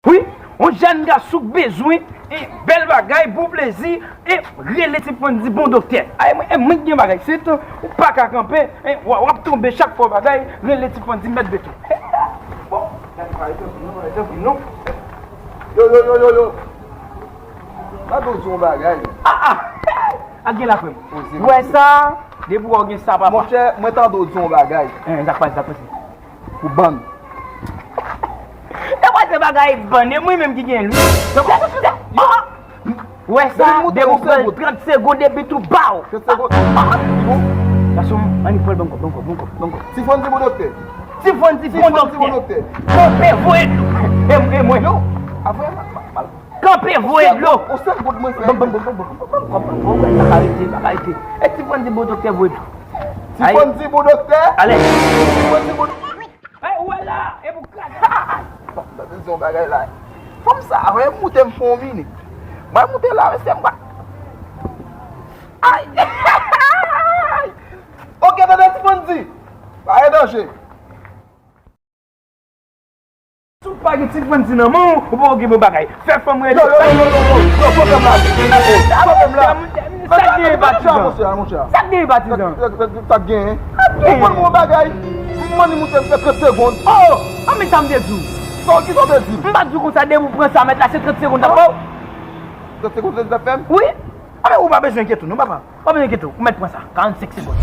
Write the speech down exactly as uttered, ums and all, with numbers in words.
Wi, yon jèn gason k bezwen, e, bèl bagay, bon plezi, e, rele Ti Fondy bon doktè. Ay, mwen, e, mwen ki gen bagay, se tan, ou pa ka kanpe, e, w, w ap tonbe chak fwa bagay, rele Ti Fondy mèt beton. Bon, gade, pa rete anpil non, pa rete anpil non. Yo, yo, yo, yo, yo. Gade w di yon bagay. Ah, ah. Ak gen la frè m. Ou wè sa, depi w gen sa, papa. Monchè, mwen tande w di yon bagay. Hein, sa k pase, sa k pase. Pou bann. E wè se bagay bann, e mwen menm ki gen l wi. Wè sa, depi w pran trant segonn epi tou baw. Trant segonn. Gason, annik pran l, ban m kòb, ban m kòb, ban m kòb, ban m kòb. Ti Fondy bon doktè. Ti Fondy bon doktè. Kanpe voye dlo. E, e mwen. Yo, apre, mal, mal. Kanpe voye dlo. Yon sèl gout mwen fè. Ban m, ban m, ban m, ban m, ban m, ban m, ban m, pa ka rete, pa ka rete. E Ti Fondy bon doktè voye dlo. Ti Fondy bon doktè. Ale. Ti Fondy bon doktè. Ay, ou wè la, e pou kraze. Bon, tande yon bagay la. Fanm sa, wè, moute m fè yon minit. Mwen moute la, mesye, m pa. Ay! Ok, tande Ti Fondy. Pa gen danje. Si w pa gen Ti Fondy nan men w, ou poko gen bon bagay. Fè fanm rele. Yo, yo, yo, yo, yo, yo, pwoblèm la. Pwoblèm la. Sa k genyen patizan? Monchè, monchè. Sa k genyen patizan? Sa k genyen? Ou konn mwen bagay? M mande moute m fè trant segonn. Oh! An men sa m te di w. Sa w ki sa w te di? M pa di w konsa, depi w pran sa mèt la, se trant segonn l ap ba w. Trant segonn l ap fè m? Wi. A men ou pa bezwen enkyete w non, papa. Ou pa bezwen enkyete w. Ou mèt pran sa. Karannsenk segonn.